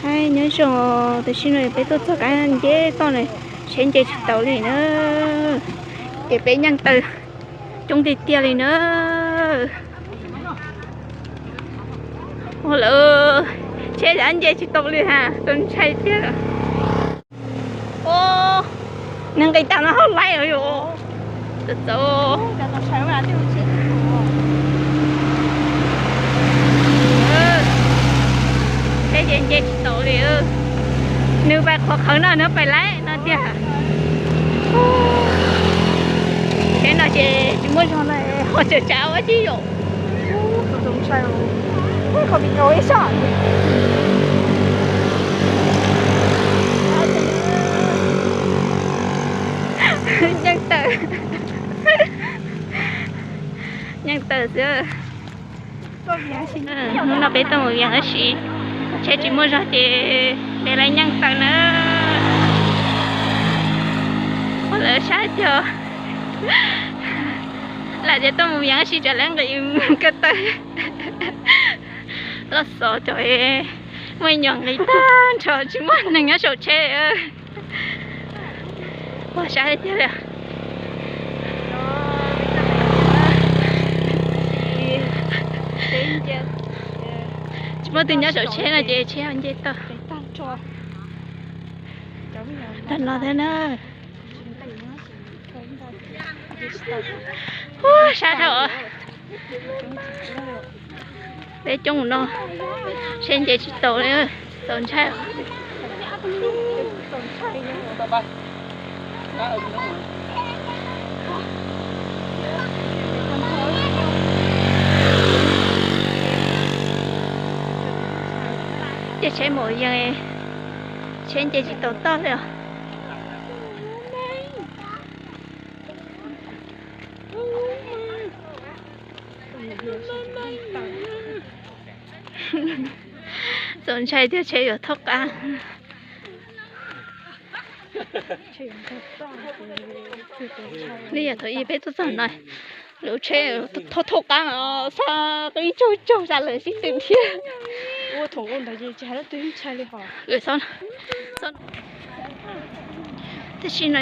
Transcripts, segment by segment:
Hais nyob zoo, tam sim no peb tuaj txog qab nceb toj na, tsheb nce tsis tau li na, ces peb nyeej taws coob tiag tiag li na. Ua lawm, tsheb nce tsis tau li ha, txaus ntshai tiag. Nws nqis tag no hauj laib os yom. Txaus txaus. Tsheb ces nce tsis tau li. Nws pais qhov qhawv no nws pais laib no tiag. Tsheb no ces tsis muaj zog na, ho tseem tsav ua tib yom. Nyeej taws, nyeej taws xwb. Hnub no peb tuaj mus Vias tab sis tsheb tsis muaj zog ces peb lawv nyeej taws na. Ua lawv sab tiag. Lam tias tuaj mus Vias tab sis tsam lawv nqis ko taw. Los xov cov muaj ib nyuag nqis tag nrho tsis muaj neeg nyob saum tsheb. Ua sab tiag li. Tsis muaj twg nyob saum tsheb no ces tsheb nce tag. Tag no thiab na. Ua sab dhau. Peb coob no, seb nce tsis tau li, txaus ntshai. Ces tsheb mus yees, tsheb nce tsis tau toj li os. Txaus ntshai thiab tsheb yuav thoob qab. Li yam thaum ub peb tuaj txog no, lub tsheb thoob qab, xa qw tsaug tsaug zam lawm sib tw thiab. Tab sis no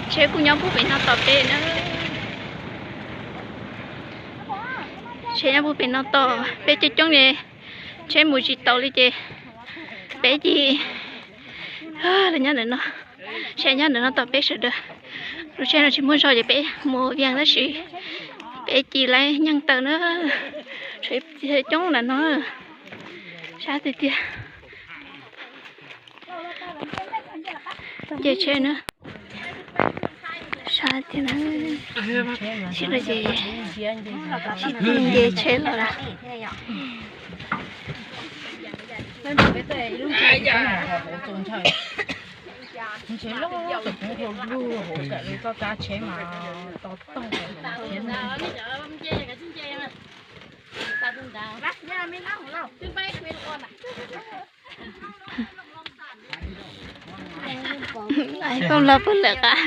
tsheb kuj nyob puag pem no tos peb na. Tsheb nyob puag pem no tos peb coob coob li, tsheb mus tsis tau li ces peb cia li nyob ntawm no, tsheb nyob ntawm no tos peb sawv daws. Lub tsheb no tsis muaj zog ces peb mus Vias tab sis peb cia li nyeej taws na. Tsheb coob ntawm no, sab tiag tiag. Nce tsheb na, sab tiag na. Sib no ces sib nce tsheb los lawm. Peb los pw lawm qab.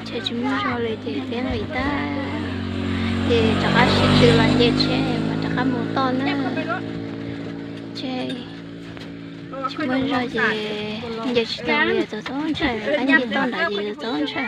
Tsheb tsis muaj zog li ces peb nqis tag, ces rov qab sib tw los nce tsheb mas rov qab mus toj na. Tsheb tsis muaj zog ces nce tsis tau li, txaus txaus ntshai, qab nce toj nrad ces txaus txaus ntshai.